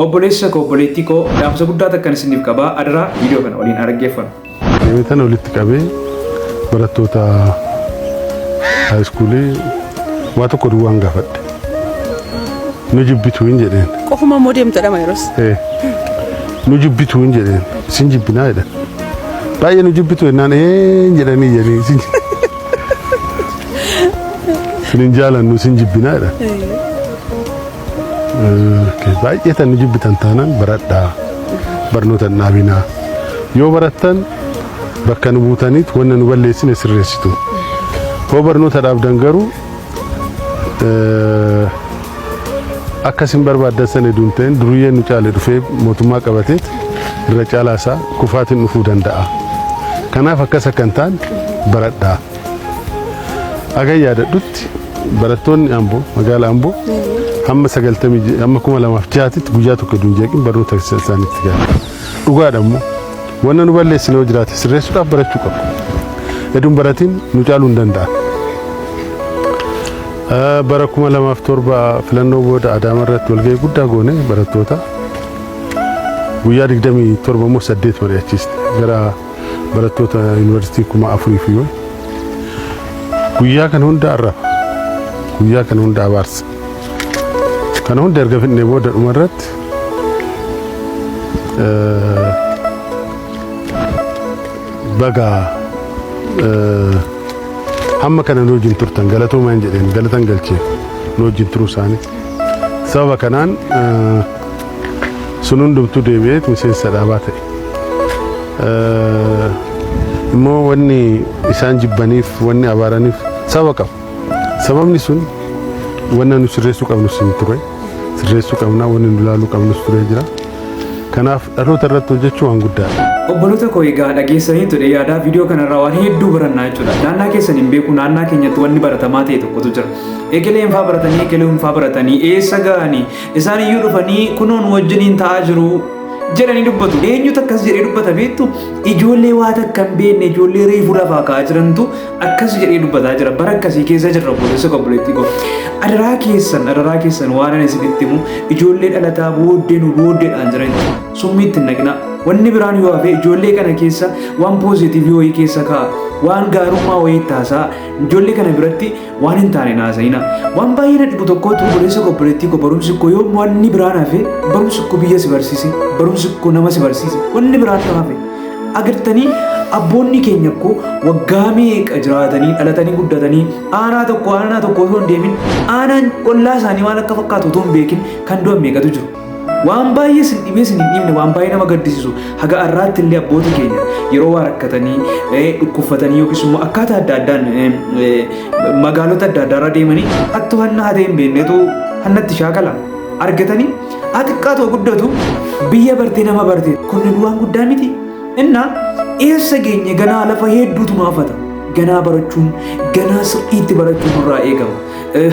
Obboleessa koo, obboleettii koo, dhaamsa guddaa takkan isiniif qaba. Adaraa viidiyoo kana waliin dhaggeeffannu. Deemee tana walitti qabee barattoota high schoolii waa tokko duwwaan gaafadhe. "Nu jibbitu?" hin jedheen. Qofuma immoo deemtu dhama yeroos. "Nu jibbitu?" hin jedheen. "Isin jibbinaa" jedhan. "Baay'ee nu jibbitu?" jennaan, "Ee" jedhanii jedhanii, "Isin hin jaalannu, isin jibbinaa" jedhan. "Baay'ee tan nu jibbitan taanaan baradhaa, barnoota hin dhaabinaa. Yoo barattan bakka nu buutaniit wanna nu balleessine sirreessitu. Hoo barnoota dhaabdan garuu akka isin barbaaddan sana hedduun hin ta'in, duriyyeen nu caale dhufee mootummaa qabateet irra caalaa isaa kufaatiin dhufuu danda'a. Kanaaf akkas akka hin taane baradhaa." Hagan yaadadhutti barattoonni Amboo, magaalaa Amboo, hamma 90 hamma 2006tti guyyaa tokko hedduun jeeqin barnoota isaaniitti gahan. Dhugaadha immoo, wanna nu balleessine yoo jiraate sirreessuudhaaf barachuu qabu. Hedduun baratiin nu caaluu hin danda'an. Bara 2007 filannoo booda Adaama irratti walgahii guddaa goone barattoota. Guyyaa 27 immoo 8 mari'achiisne gara barattoota yuunivarsiitii 4000 fi wayi. Guyyaa kana hunda arraba. Guyyaa kana hunda abaarsa. Kana hunda erga fidnee booda dhuma irratti baga hamma kana nu wajjin turtan, galatoomaa hin jedheen, galatan galchee nu wajjin turuu isaanii. Sababa kanaan sun hundumtuu deebi'eet miseensa dhaabaa ta'e. Immoo wanni isaan jibbaniif, wanni abaaraniif sababa qaba. Sababni sun wanna nu sirreessuu qabnu sun ture. Sirreessuu qabna, wanni nu ilaaluu qabnus ture jira. Kanaaf dhaloota irratti hojjechuu waan guddaadha. Obboloota koo, egaa dhageessanii ture yaadaa viidiyoo kanarraa waan hedduu barannaa jechuudha. Naannaa keessan hin beeku, naannaa keenyatti wanni baratamaa ta'e tokkotu jira. Ekeleen faa baratanii, ekeleen faa baratanii eessa ga'anii, isaan iyyuu dhufanii kunoon wajjiniin ta'aa jiru jedhanii dubbatu. Eenyutu akkas jedhee dubbata beektu? Ijoollee waa takka hin beekne, ijoollee reefu lafaa ka'aa jirantu akkas jedhee dubbataa jira. Bara akkasii keessa jirra, obboleessa koo, obboleettii koo. Adaraa keessan, adaraa keessan, waan ani isinitti himu, ijoollee dhalataa booddee nu booddeedhaan jiran summii itti hin naqinaa. Wanni biraan yoo hafe ijoollee kana keessa waan positive wayii keessa kaa'a. Waan gaarummaa wayii taasaa. Ijoollee kana biratti waan hin taane naasa'ina. Waan baay'ee na dhibu tokkotu, obboleessa koo, obboleettii koo, barumsi koo yoo wanni biraan hafe, barumsi koo biyya si barsiise, barumsi koo nama si barsiise, wanni biraan yoo hafe. Agartanii, abboonni keenya koo waggaa meeqa jiraatanii, dhalatanii, guddatanii, aanaa tokko aanaa tokko osoo hin deemin, aanaan ollaa isaanii maal akka fakkaatu otoo hin beekin kan du'an meeqatu jiru. Waan baay'ee sin dhibee sin hin dhiibne, waan baay'ee nama gaddisiisu, haga har'aatti illee abboota keenya yeroo waa rakkatanii, dhukkubfatanii yookiis immoo akkaataa adda addaan magaalota adda addaarra deemanii hattu hanna hatee hin beeknetu hannatti shaakala argatanii haa xiqqaatu guddatu biyya bartee nama bartee kun waan guddaa miti. Inna eessa geenye? Ganaa lafa hedduutu nu hafata. Ganaa barachuun, ganaa sirriitti barachuun nurraa eegama.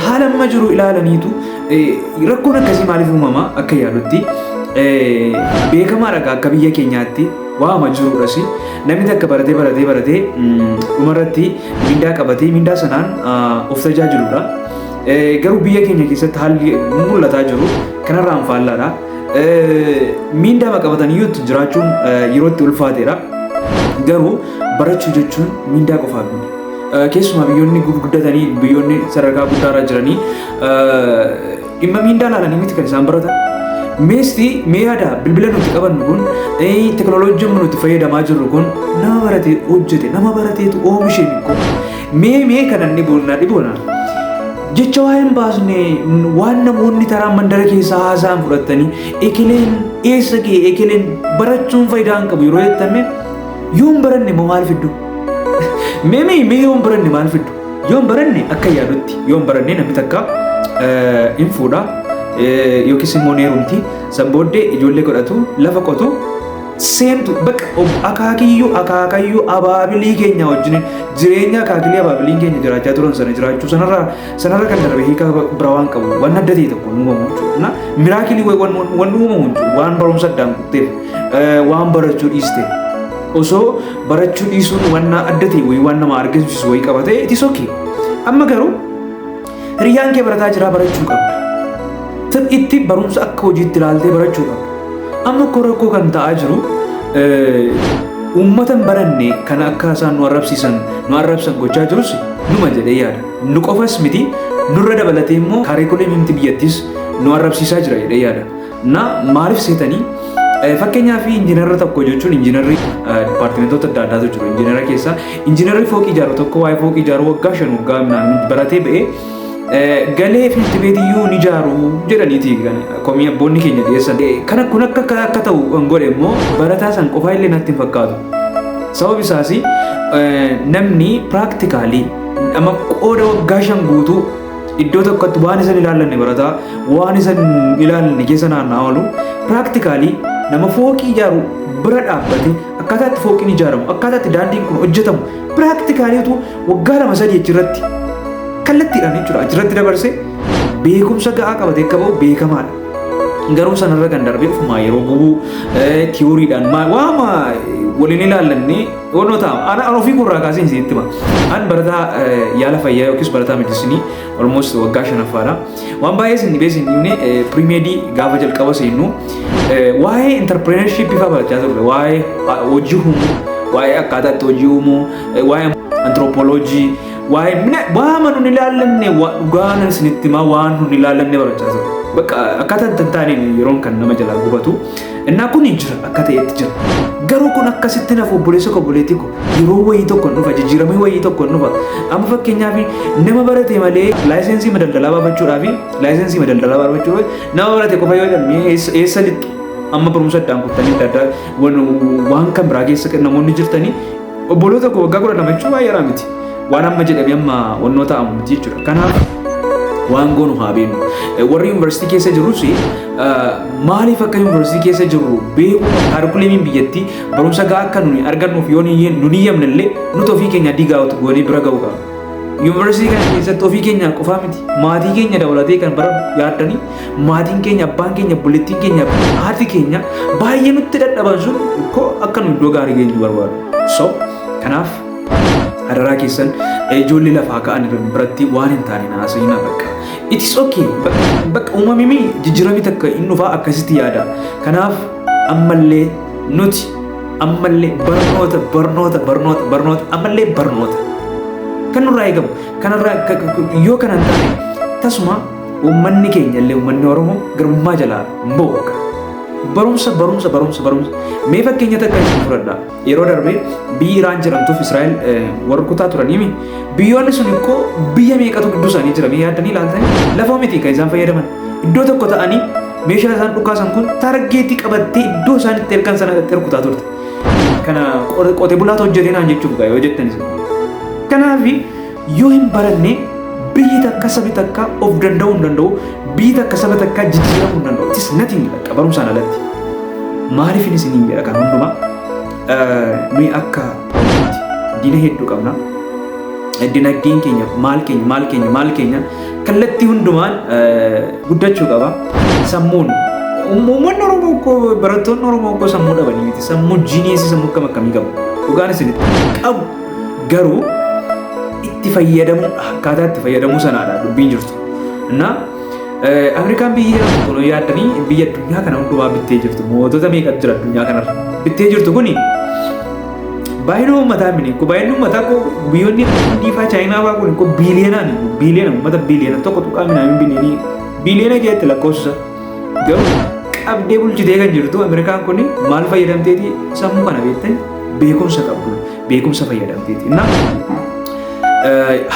Haala amma jiru ilaalaniitu rakkoon akkasii maaliif uumama? Akka yaadutti beekamaadha, akka biyya keenyaatti waama jirudhas, namni takka baratee baratee baratee dhumarratti mindaa qabatee mindaa sanaan of tajaajiludha. Garuu biyya keenya keessatti haalli mul'ataa jiru kanarraan faallaadha. Mindaa qabatanii iyyuu jiraachuun yeroo itti ulfaateedha. Garuu barachuu jechuun mindaa qofaaf miti. Keessumaa biyyoonni gurguddatanii, biyyoonni sadarkaa guddaarra jiranii dhimma mindaa ilaalanii miti kan isaan baratan. Meesti mee yaada, bilbila nuti qabannu kun, teknooloojiin nuti fayyadamaa jirru kun nama baratee hojjete, nama barateetu oomishee mikko. Mee mee kanan dhiboona dhiboona. Jecha waa hin baasne, waan namoonni taraa mandara keessaa haasa'an fudhattanii ekeleen eessa ga'e, ekeleen barachuun faayidaa hin qabu yeroo jettame, yoo hin baranne immoo maal fiddu? Mee mee mee, yoo hin baranne maal fiddu? Yoo hin baranne, akka yaadutti yoo hin baranne, namni takka hin fuudha yookiis immoo ni heerumti. San booddee ijoollee godhatu, lafa qotu, seentu bakka akaakiyyuu akaakayyuu abaabilii keenya wajjin jireenya akaakilee abaabiliin keenya jiraachaa turan sana jiraachuu sanarra kan darbe hiika bira waan qabu, waan adda ta'e tokko uumamu jechuudha. Miracle waan uumamu jechuudha, waan barumsa addaan kutteef, waan barachuu dhiiste. Osoo barachuu dhiisuun waan adda ta'e wayii, waan nama argisiisu wayii qabate, it is okay. Amma garuu hiriyyaan kee barataa jira, barachuu qabda. Itti barumsa akka hojiitti ilaaltee barachuu qabda. Amma koo rakkoo kan ta'aa jiru uummata hin baranne kan akka isaan nu arrabsiisan nu arrabsan gochaa jirus numa jedhee yaada. Nu qofas miti, nurra dabalatee immoo kaarikuleemii biyyattis nu arrabsiisaa jira jedhee yaada. Na maaliif seetanii, fakkeenyaaf injiinarra tokko jechuun injiinarri dipaartimentoota adda addaatu jiru. Injiinara keessaa injiinarri fooqii ijaaru tokko waa'ee fooqii ijaaru waggaa 5 waggaa baratee ba'ee galee finti beetiyyuu ni ijaaru jedhaniiti komii abboonni keenya dhiyeessan. Kana kun akka ta'u kan godhe immoo barataa san qofaa illee natti hin fakkaatu. Sabab isaas namni practically amma qooda waggaa 5 guutuu iddoo tokkotti waan isan ilaallanne barataa waan isan ilaallanne keessa naanna'aa oolu, practically nama fooqii ijaaru bira dhaabbate akkaataa itti fooqiin ijaaramu, akkaataa itti daandiin kun hojjetamu practically waggaa 2 3 achirratti kallattiidhaan jechuudha achirratti dabarse beekumsa ga'aa qabatee akka ba'u beekamaadha. Garuu sanarra kan darbee ofumaa yeroo gubuu tiyooriidhaan waama waliin ilaallanne wannoo ta'a. An ofii kurraa kaasee isinitti hima. An barataa yaala fayyaa yookiis barataa medisinii almost waggaa shanaffaadha. Waan baay'ee isin dhibee isin dhibne, pre-med gaafa jalqaba seennu waa'ee entrepreneurship fa'aa barachaa turre. Waa'ee hojii uumuu, waa'ee akkaataa itti hojii uumuu, waa'ee anthropology, waa'ee waama nun ilaallanne, dhugaan isinitti himaa, waan nun ilaallanne barachaa turre. Bakka akkaataa hin taaneen yeroon kan nama jalaa gubatu. Innaa kun jira, akka ta'etti jira. Garuu kun akkasitti naaf, obboleessa koo, obboleettii koo, yeroo wayii tokko hin dhufa, jijjiiramee wayii tokko hin dhufa. Amma fakkeenyaaf nama barate malee laayisensii daldalaa baafachuudhaaf nama barate qofa yoo jedhame eessa lixxu? Amma barumsa addaan kuttanii adda addaa waan kan biraa keessa namoonni jirtanii, obboloota koo, waggaa 12 jechuun baay'ee miti. Waan amma jedhamee amma wannoo ta'amu miti jechuudha. Kanaaf waan goonu haa beeknu. Warri yuunivarsiitii keessa jirrus maaliif akka yuunivarsiitii keessa jirru beeku. Kaarikuleemiin biyyattii barumsa gahaa akka nuni argannuuf yoo nun hiyyamne illee nuti ofii keenya digaa'utu goonee bira ga'uu qaba. Yuunivarsiitii kana keessatti ofii keenya qofaa miti, maatii keenya dabalatee kan barannu yaaddanii, maatiin keenya, abbaan keenya, obboleettiin keenya, haati keenya baay'ee nutti dadhaban sun koo akka nu iddoo gaarii geenyu barbaadu. So kanaaf hadaraa keessan ijoollee lafaa ka'an biratti waan hin taane haasa'inaa bakka. It is okay. Bakka uumamimi jijjiiramni takka hin dhufaa, akkasitti yaada. Kanaaf ammallee nuti ammallee barnoota, barnoota, barnoota, barnoota, ammallee barnoota. Kan nurraa eegamu kanarraa yoo kana hin taane tasuma uummanni keenya illee, uummanni Oromoo garbummaa jalaa hin ba'u. Barumsa, barumsa, barumsa, barumsa. Mee fakkeenya takka isin fudhadha. Yeroo darbe biyyi Iraan jedhamtuuf Israa'el warra kutaa turaniimi. Biyyoonni sun ikkoo biyya meeqatu gidduu isaanii jira mee yaaddanii ilaaltanii? Lafoo miti kan isaan fayyadaman. Iddoo tokko ta'anii meeshaa isaan dhukaasan kun target qabattee iddoo isaan itti ergan sana irratti rukutaa turte. Kana qote bulaatu hojjetee naan jechuuf gaa yoo jettan isin. Kanaaf yoo hin baranne biyyi takka, sabi takka of danda'uu hin danda'u, biyyi takka, saba takka jijjiiramuu hin danda'u. It is nothing bakka barumsaan alatti. Maaliif inni isiniin jedha kan hundumaa, nuyi akka Oromootti diina hedduu qabna. Dinagdeen keenya, maal keenya, maal keenya, maal keenya, kallattii hundumaan guddachuu qaba. Sammuun uummanni Oromoo koo, barattoonni Oromoo koo sammuu dhabanii miti. Sammuu genius, sammuu akkam akkamii qabu. Dhugaan isinitti qabu. Garuu itti fayyadamuu, akkaataa itti fayyadamuu sanaadha dubbiin jirtu. Na Afrikaan biyya kun yaaddanii biyya addunyaa kana hundumaa bittee jirtu, mootota meeqatu jira addunyaa kanarra bittee jirtu, kuni baay'ina uummataa mini, baay'inni uummataa koo biyyoonni Hindii fa'aa, Chaayinaa fa'aa kun koo biiliyoonaan, biiliyoona, uummata biiliyoona tokko tuqaa minaamin biliyoonii biiliyoona keetti lakkoofsa, garuu qabdee bulchitee kan jirtu Ameerikaan kun maal fayyadamteeti? Sammuu kana beektan, beekumsa qabdu, beekumsa fayyadamteeti. Na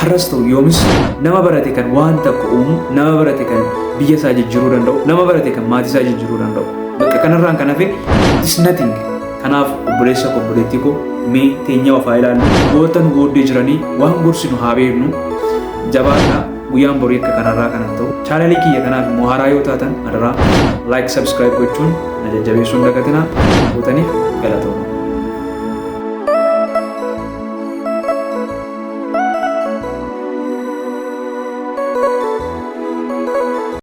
har'as ta'u yoomis nama barate kan waan tokko uumu, nama barate kan biyya isaa jijjiiruu danda'u, nama barate kan maatii isaa jijjiiruu danda'u. Bakka kanarraan kan hafe is nothing. Kanaaf obboleessa koo, obboleettii koo, mee teenya ofaa ilaallu, goota nu booddee jiranii waan gorsinu haa beeknu. Jabaadhaa, guyyaan borii akka kanarraa kanan ta'u. Chaanalii kiyya kanaaf immoo haaraa yoo taatan adaraa like, subscribe gochuun na jajjabeessuun dagatinaa. Gootaniif galatooma.